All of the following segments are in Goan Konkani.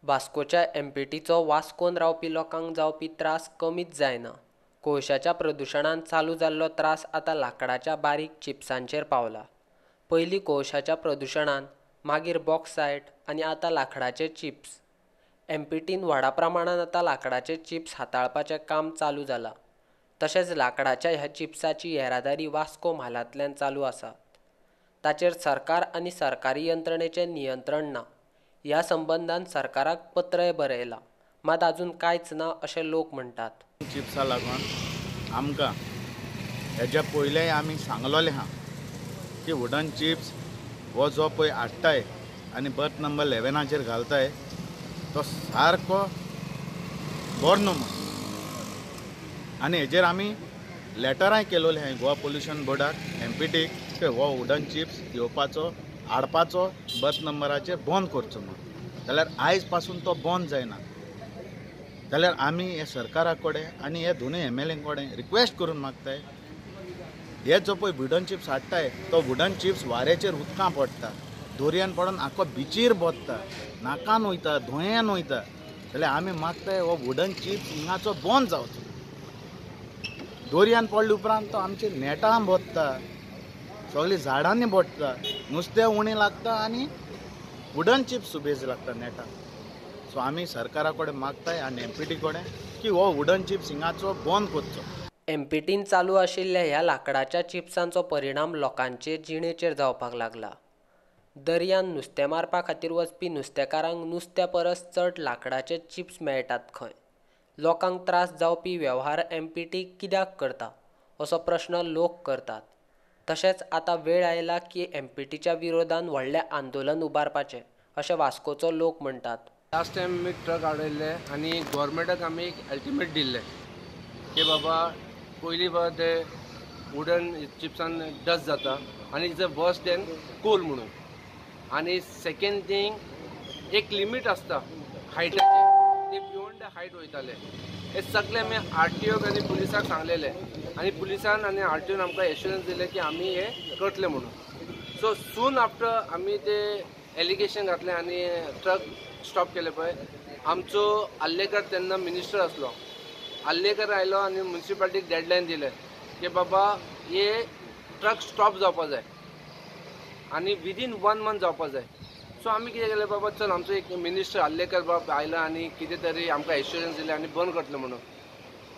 वास्कोच्या एमपीटीचो वास्कोन रावपी लोकांक जावपी त्रास कमीच जायना. कोळशाच्या प्रदुशणान चालू जाल्लो त्रास आतां लांकडाच्या बारीक चिप्सांचेर पावला. पयलीं कोळशाच्या प्रदुशणान, मागीर बॉक्सायट आनी आतां लांकडाचे चिप्स. एमपीटीन व्हडा प्रमाणान आतां लांकडाचे चिप्स हाताळपाचें काम चालू जालां. तशेंच लांकडाच्या ह्या चिप्साची येरादारी वास्को म्हालांतल्यान चालू आसा. ताचेर सरकार आनी सरकारी यंत्रणेचें नियंत्रण ना. ह्या संबंदान सरकाराक पत्रय बरयलां, मात आजून कांयच ना अशें लोक म्हणटात. चिप्सा लागून आमकां हेज्या पयलें आमी सांगलोलें आहा की वुडन चिप्स हो जो पळय हाडटाय आनी बर्थ नंबर 11 घालताय तो सारको बरो न्हू म्हूण. आनी हेजेर आमी लेटरांय केलोलें आहाय गोवा पोल्युशन बोर्डाक, एमपीटीक, की हो वुडन चिप्स येवपाचो हाडपाचो बर्थ नंबराचेर बंद करचो म्हूण. जाल्यार आयज पासून तो बंद जायना जाल्यार आमी हे सरकारा कडेन आनी हे दोनूय एमएलए कडेन रिक्वेस्ट करून मागताय, हे जो पळय वुडन चिप्स हाडटाय तो वुडन चिप्स वाऱ्याचेर उदकां पडटा, दर्यान पडून आख्खो बिचीर बोत्ता, नाकान वयता, धंयान वयता. जाल्यार आमी मागताय हो वुडन चिप्स हिंगाचो बंद जावचो. दर्यान पडले उपरांत तो आमचे नेटान बोत्ता, सगळीं झाडांनी बोत्ता, नुस्तें उणें लागता आनी वुडन चिप्स सुबेज लागता नेटान. सो आमी सरकारा कडेन मागताय आनी एमपीटी कडेन की हो वुडन चिप्स हिंगाचो बंद करचो. एमपीटीन चालू आशिल्ल्या ह्या लांकडाच्या चिप्सांचो परिणाम लोकांचे जिणेचेर जावपाक लागला. दर्यान नुस्तें मारपा खातीर वचपी नुस्तेकारांक नुस्त्या परस चड लांकडाचे चिप्स मेळटात खंय. लोकांक त्रास जावपी वेव्हार एमपीटी कित्याक करता असो प्रश्न लोक करतात. तशेंच आतां वेळ आयला की एमपीटीच्या विरोधान व्हडलें आंदोलन उबारपाचें अशें वास्कोचो लोक म्हणटात. लास्ट टायम आमी ट्रक हाडिल्ले आनी गोवोरमेंटाक आमी एक अल्टिमेट दिल्लें की बाबा पयलीं बाबा ते वुडन चिप्सान डस्ट जाता आनी it's a worse than coal म्हणून. आनी सेकेंड थींग एक लिमीट आसता हायटाचें, ते बियोंड the height वयताले. हे सगळे आमी आरटीओक आनी पुलिसाक सांगलेले आनी पुलिसान आनी आरटीओन आमकां एश्युरन्स दिलें की आमी हे करतले म्हणून. सो सून आफ्टर आमी ते एलिगेशन घातलें आनी ट्रक स्टॉप केले पळय, आमचो आर्लेकर तेन्ना मिनिस्टर आसलो. आर्लेकर आयलो आनी म्युनिसिपालिटीक डेडलायन दिलें की बाबा हे ट्रक स्टॉप जावपा जाय आनी विदीन 1 मंथ जावपा जाय. सो आमी कितें केलें, बाबा चल आमचो एक मिनिस्टर आर्लेकर बाब आयला आनी कितें तरी आमकां एश्युरन्स दिलें आनी बंद करतलें म्हणून,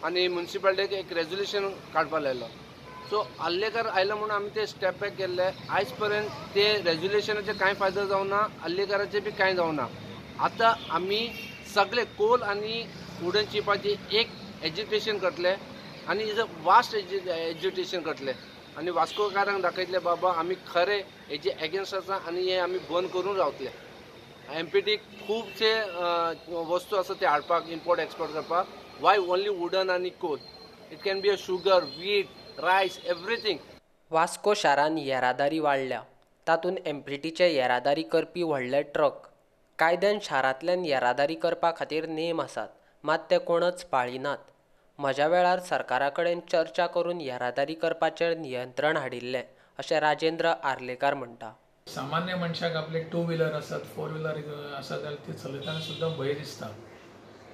आनी म्युनिसिपालिटीक एक रेजोल्युशन काडपा लायलो. सो आर्लेकर आयलो म्हणून आमी ते स्टेप बॅक केल्ले. आयज पर्यंत ते रेजोल्युशनाचे कांय फायदो जावना, आर्लेकराचे बी कांय जावना. आतां आमी सगळे कोल आनी वुडन चिपाची एक एज्युकेशन करतले आनी is a vast education करतले आनी वास्कोकारांक दाखयतले बाबा आमी खरें हेजे एगेन्स्ट आसा आनी हे आमी बंद करून रावतले. एमपीटी खुबशे वस्तू आसा ते हाडपाक, इम्पोर्ट एक्सपोर्ट करपाक. वाय ओनली वुडन आनी coal? It can be a sugar, wheat, rice, everything. Vasco शारान येरादारी वाडल्या, तातूंत एमपीटीचे येरादारी करपी व्हडले ट्रक. कायद्यान शारांतल्यान येरादारी करपा खातीर नेम आसात, मात ते कोणच पाळिनात. म्हज्या वेळार सरकारा कडेन चर्चा करून येरादारी करपाचेर नियंत्रण हाडिल्लें अशें राजेंद्र आर्लेकार म्हणटा. सामान्य मनशाक आपले 2 व्हिलर आसत, 4 व्हिलर आसत जाल्यार ती चलयतना सुद्दां भंय दिसता.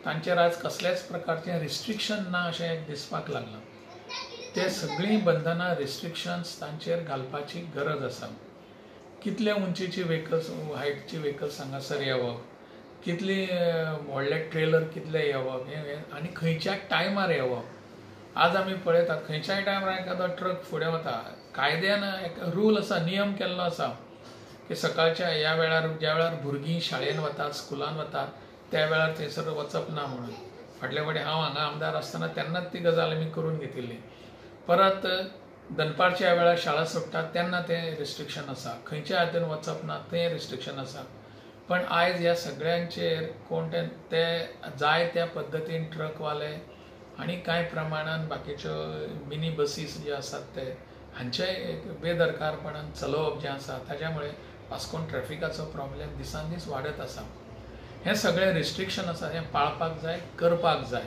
तांचेर आज कसल्याच प्रकारचें रिस्ट्रिक्शन ना अशें एक दिसपाक लागलां. ते सगळीं बंधनां, रिस्ट्रिक्शन्स तांचेर घालपाची गरज आसा. कितले उंचीची व्हेकल्स, हायटची व्हेकल्स हांगासर येवप, कितली व्हडले ट्रेलर कितले येवप हें आनी खंयच्या टायमार येवप. आज आमी पळयतात खंयच्याय टायमार एखादो ट्रक फुडें वता. कायद्यान एक रूल आसा, नियम केल्लो आसा की सकाळच्या ह्या वेळार, ज्या वेळार भुरगीं शाळेन वतात, स्कुलान वतात, त्या वेळार थंयसर वचप ना म्हणून. फाटले फावटी हांव हांगा आमदार आसतना तेन्नाच ती गजाल आमी करून घेतिल्ली. परत दनपारच्या वेळार शाळा सुट्टात तेन्ना तें रिस्ट्रिक्शन आसा, खंयच्या हातून वचप ना तें रिस्ट्रिक्शन आसा. पण आयज ह्या सगळ्यांचेर कोण ते जाय त्या पद्दतीन ट्रकवाले आनी कांय प्रमाणान बाकीच्यो मिनी बसीस जे आसात ते हांचे एक बेदरकारपणान चलोवप जें आसा ताज्या मुळे वास्कोन ट्रॅफिकाचो प्रॉब्लेम दिसान दीस वाडत आसा. हें सगळें रिस्ट्रिक्शन आसा, हें पाळपाक जाय, करपाक जाय.